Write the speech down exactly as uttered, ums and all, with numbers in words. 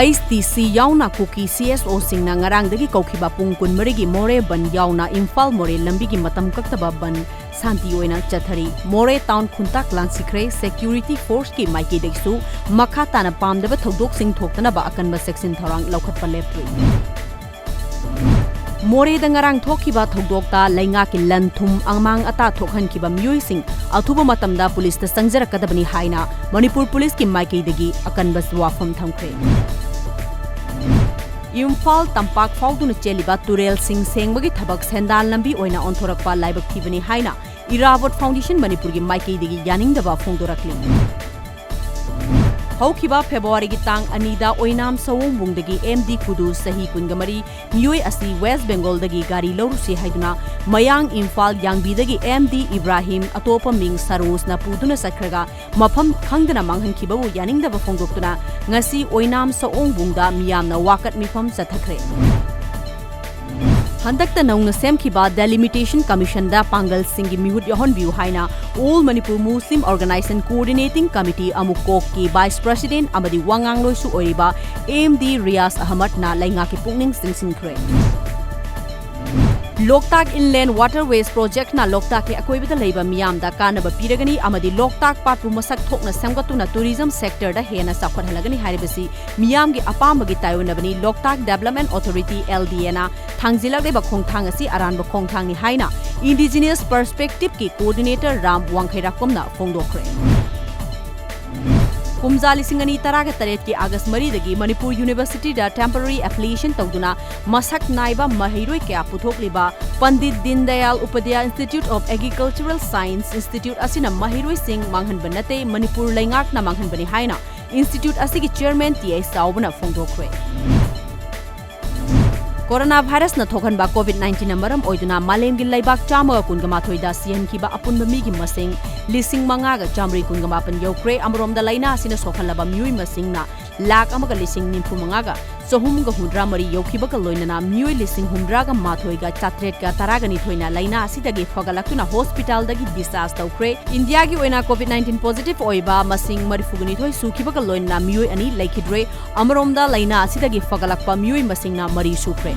H T C ꯌꯥꯎꯅ ꯀꯨꯀꯤ C S ꯑꯣꯁꯤꯡꯅ ꯉꯔꯥꯡꯗꯒꯤ ꯀꯧꯈꯤꯕ ꯄꯨꯡ ꯀꯨꯟꯃꯔꯤꯒꯤ ꯃꯣꯔꯦ ꯕꯟ ꯌꯥꯎꯅ ꯏꯝꯐꯥꯜ ꯃꯣꯔꯦ ꯂꯝꯕꯤꯒꯤ ꯃꯇꯝ ꯀꯛꯇꯕ ꯕꯟ ꯁꯥꯟꯇꯤ ꯑꯣꯏꯅ ꯆꯠꯊꯔꯤ꯫ ꯃꯣꯔꯦ ꯇꯥꯎꯟ ꯈꯨꯟꯇꯥꯛ ꯂꯥꯟꯁꯤꯈ꯭ꯔꯦ꯫ ꯁꯦꯀ꯭ꯌꯨꯔꯤꯇꯤ ꯐꯣꯔꯁꯀꯤ ꯃꯥꯏꯀꯩꯗꯒꯤꯁꯨ ꯃꯈꯥ ꯇꯥꯅ ꯄꯥꯝꯗꯕ ꯊꯧꯗꯣꯛꯁꯤꯡ ꯊꯣꯛꯇꯅꯕ ꯑꯀꯟꯕ ꯆꯦꯛꯁꯤꯟ ꯊꯧꯔꯥꯡ ꯂꯧꯈꯠꯄ ꯂꯦꯞꯇ꯭ꯔꯤ꯫ ꯃꯣꯔꯦꯗ ꯉꯔꯥꯡ ꯊꯣꯛꯈꯤꯕ ꯊꯧꯗꯣꯛꯇ ꯂꯩꯉꯥꯛꯀꯤ ꯂꯟ ꯊꯨꯝ ꯑꯃꯥꯡ ꯑꯇꯥ ꯊꯣꯛꯍꯟꯈꯤꯕ ꯃꯤꯑꯣꯏꯁꯤꯡ ꯑꯊꯨꯕ ꯃꯇꯝꯗ ꯄꯨꯂꯤꯁꯇ ꯆꯪꯖꯔꯛꯀꯗꯕꯅꯤ ꯍꯥꯏꯅ ꯃꯅꯤꯄꯨꯔ ꯄꯨꯂꯤꯁꯀꯤ ꯃꯥꯏꯀꯩꯗꯒꯤ ꯑꯀꯟꯕ ꯋꯥꯐꯝ ꯊꯝꯈ꯭ꯔꯦ꯫ ꯏꯝꯐꯥꯜ ꯇꯝꯄꯥꯛ ꯐꯥꯎꯗꯨꯅ ꯆꯦꯜꯂꯤꯕ ꯇꯨꯔꯦꯜꯁꯤꯡ ꯁꯦꯡꯕꯒꯤ ꯊꯕꯛ ꯁꯦꯟꯗꯥꯟ ꯂꯝꯕꯤ ꯑꯣꯏꯅ ꯑꯣꯟꯊꯣꯔꯛꯄ ꯂꯥꯏꯕꯛ ꯊꯤꯕꯅꯤ ꯍꯥꯏꯅ ꯏꯔꯥꯕꯣꯠ ꯐꯥꯎꯟꯗꯦꯁꯟ ꯃꯅꯤꯄꯨꯔꯒꯤ ꯃꯥꯏꯀꯩꯗꯒꯤ ꯌꯥꯅꯤꯡꯗꯕ ꯐꯣꯡꯗꯣꯔꯛꯂꯤ꯫ ꯍꯧꯈꯤꯕ ꯐꯦꯕ꯭ꯔꯨꯋꯥꯔꯤꯒꯤ ꯇꯥꯡ ꯑꯅꯤꯗ ꯑꯣꯏꯅꯥꯝ ꯁꯑꯣꯡꯕꯨꯡꯗꯒꯤ ꯑꯦꯝ ꯗꯤ ꯀꯨꯗꯨ ꯆꯍꯤ ꯀꯨꯟꯃꯔꯤ ꯃꯤꯑꯣꯏ ꯑꯁꯤ ꯋꯦꯁ ꯕꯦꯡꯒꯣꯜꯗꯒꯤ ꯒꯥꯔꯤ ꯂꯧꯔꯨꯁꯤ ꯍꯥꯏꯗꯨꯅ ꯃꯌꯥꯡ ꯏꯝꯐꯥꯜ ꯌꯥꯡꯕꯤꯗꯒꯤ ꯑꯦꯝ ꯗꯤ ꯏꯕ꯭ꯔꯥꯍꯤꯝ ꯑꯇꯣꯞꯄ ꯃꯤꯡ ꯁꯔꯣꯖꯅ ꯄꯨꯗꯨꯅ ꯆꯠꯈ꯭ꯔꯒ ꯃꯐꯝ ꯈꯪꯗꯅ ꯃꯥꯡꯍꯟꯈꯤꯕꯕꯨ ꯌꯥꯅꯤꯡꯗꯕ ꯐꯣꯡꯗꯣꯛꯇꯨꯅ ꯉꯁꯤ ꯑꯣꯏꯅꯥꯝ ꯁꯑꯣꯡꯕꯨꯡꯗ ꯃꯤꯌꯥꯝꯅ ꯋꯥꯀꯠ ꯃꯤꯐꯝ ꯆꯠꯊꯈ꯭ꯔꯦ꯫ ꯍꯟꯗꯛꯇ ꯅꯧꯅ ꯁꯦꯝꯈꯤꯕ ꯗꯦꯂꯤꯃꯤꯇꯦꯁꯟ ꯀꯃꯤꯁꯟꯗ ꯄꯥꯡꯒꯜꯁꯤꯡꯒꯤ ꯃꯤꯍꯨꯠ ꯌꯥꯎꯍꯟꯕꯤꯌꯨ ꯍꯥꯏꯅ All Manipur Muslim Organization Coordinating Committee ꯑꯃꯨꯛ ꯀꯣꯛꯀꯤ ꯚꯥꯏꯁ ꯄ꯭ꯔꯁꯤꯗꯦꯟꯠ ꯑꯃꯗꯤ ꯋꯥꯉꯥꯡꯂꯣꯏꯁꯨ ꯑꯣꯏꯔꯤꯕ ꯑꯦꯝ ꯗꯤ ꯔꯤꯌꯥꯖ ꯑꯍꯃꯗꯅ ꯂꯩꯉꯥꯛꯀꯤ ꯄꯨꯛꯅꯤꯡ ꯆꯤꯡꯁꯤꯟꯈ꯭ꯔꯦ꯫ ꯂꯣꯛꯇꯥꯛ Inland Waterways Projectꯅ ꯂꯣꯛꯇꯥꯛꯀꯤ ꯑꯀꯣꯏꯕꯗ ꯂꯩꯕ ꯃꯤꯌꯥꯝꯗ ꯀꯥꯟꯅꯕ ꯄꯤꯔꯒꯅꯤ ꯑꯃꯗꯤ ꯂꯣꯛꯇꯥꯛ ꯄꯥꯠꯄꯨ ꯃꯁꯛ ꯊꯣꯛꯅ ꯁꯦꯝꯒꯠꯇꯨꯅ tourism sectorꯗ ꯍꯦꯟꯅ ꯆꯥꯎꯈꯠꯍꯜꯂꯒꯅꯤ ꯍꯥꯏꯔꯤꯕꯁꯤ ꯃꯤꯌꯥꯝꯒꯤ ꯑꯄꯥꯝꯕꯒꯤ ꯇꯥꯏꯑꯣꯟꯅꯕꯅꯤ꯫ ꯂꯣꯛꯇꯥꯛ Development Authority, L D Aꯅ ꯊꯥꯡꯖꯤꯜꯂꯛꯂꯤꯕ ꯈꯣꯡꯊꯥꯡ ꯑꯁꯤ ꯑꯔꯥꯟꯕ ꯈꯣꯡꯊꯥꯡꯅꯤ ꯍꯥꯏꯅ Indigenous Perspectiveꯀꯤ coordinator ꯔꯥꯝ ꯋꯥꯡꯈꯩꯔꯥꯛꯄꯝꯅ ꯐꯣꯡꯗꯣꯛꯈ꯭ꯔꯦ꯫ ꯀꯨꯝꯖꯥ ꯂꯤꯁꯤꯡ ꯑꯅꯤ ꯇꯔꯥꯒ ꯇꯔꯦꯠꯀꯤ ꯑꯥꯒꯁ ꯃꯔꯤꯗꯒꯤ ꯃꯅꯤꯄꯨꯔ ꯌꯨꯅꯤꯚꯔꯁꯤꯇꯤꯗ temporary affiliation ꯇꯧꯗꯨꯅ ꯃꯁꯛ ꯅꯥꯏꯕ ꯃꯍꯩꯔꯣꯏ ꯀꯌꯥ ꯄꯨꯊꯣꯛꯂꯤꯕ Pandit Deendayal Upadhyay Institute of Agricultural Science Institute ꯑꯁꯤꯅ ꯃꯍꯩꯔꯣꯏꯁꯤꯡ ꯃꯥꯡꯍꯟꯕ ꯅꯠꯇꯦ, ꯃꯅꯤꯄꯨꯔ ꯂꯩꯉꯥꯛꯅ ꯃꯥꯡꯍꯟꯕꯅꯤ ꯍꯥꯏꯅ institute ꯑꯁꯤꯒꯤ chairman ꯇꯤ ꯑꯩꯆ ꯆꯥꯎꯕꯅ ꯐꯣꯡꯗꯣꯛꯈ꯭ꯔꯦ꯫ ꯀꯣꯔꯣꯅꯥ ꯚꯥꯏꯔꯁꯅ ꯊꯣꯛꯍꯟꯕ COVID nineteenꯅ ꯃꯔꯝ ꯑꯣꯏꯗꯨꯅ ꯃꯥꯂꯦꯝꯒꯤ ꯂꯩꯕꯥꯛ ꯆꯥꯝꯃꯒ ꯀꯨꯟꯒ ꯃꯥꯊꯣꯏꯗ ꯁꯤꯍꯟꯈꯤꯕ ꯑꯄꯨꯟꯕ ꯃꯤꯒꯤ ꯃꯁꯤꯡ ꯂꯤꯁꯤꯡ ꯃꯉꯥꯒ ꯆꯥꯃꯔꯤ ꯀꯨꯟꯒ ꯃꯥꯄꯟ ꯌꯧꯈ꯭ꯔꯦ꯫ ꯑꯃꯔꯣꯝꯗ ꯂꯥꯏꯅꯥ ꯑꯁꯤꯅ ꯁꯣꯛꯍꯜꯂꯕ ꯃꯤꯑꯣꯏ ꯃꯁꯤꯡꯅ ꯂꯥꯈ ꯑꯃꯒ ꯂꯤꯁꯤꯡ ꯅꯤꯐꯨ ꯃꯉꯥꯒ ꯆꯍꯨꯝꯒ ꯍꯨꯝꯗ꯭ꯔꯥ ꯃꯔꯤ ꯌꯧꯈꯤꯕꯒ ꯂꯣꯏꯅꯅ ꯃꯤꯑꯣꯏ ꯂꯤꯁꯤꯡ ꯍꯨꯝꯗ꯭ꯔꯥꯒ ꯃꯥꯊꯣꯏꯒ ꯆꯥꯇ꯭ꯔꯦꯠꯀ ꯇꯔꯥꯒ ꯅꯤꯊꯣꯏꯅ ꯂꯥꯏꯅꯥ ꯑꯁꯤꯗꯒꯤ ꯐꯒꯠꯂꯛꯇꯨꯅ hospital ꯗꯒꯤ discharge ꯇꯧꯈ꯭ꯔꯦ꯫ ꯏꯟꯗꯤꯌꯥꯒꯤ ꯑꯣꯏꯅ COVID nineteen positive ꯑꯣꯏꯕ ꯃꯁꯤꯡ ꯃꯔꯤꯐꯨꯒ ꯅꯤꯊꯣꯏ ꯁꯨꯈꯤꯕꯒ ꯂꯣꯏꯅꯅ ꯃꯤꯑꯣꯏ ꯑꯅꯤ ꯂꯩꯈꯤꯗ꯭ꯔꯦ꯫ ꯑꯃꯔꯣꯝꯗ ꯂꯥꯏꯅꯥ ꯑꯁꯤꯗꯒꯤ ꯐꯒꯠꯂꯛꯄ ꯃꯤꯑꯣꯏ ꯃꯁꯤꯡꯅ ꯃꯔꯤ ꯁꯨꯈ꯭ꯔꯦ꯫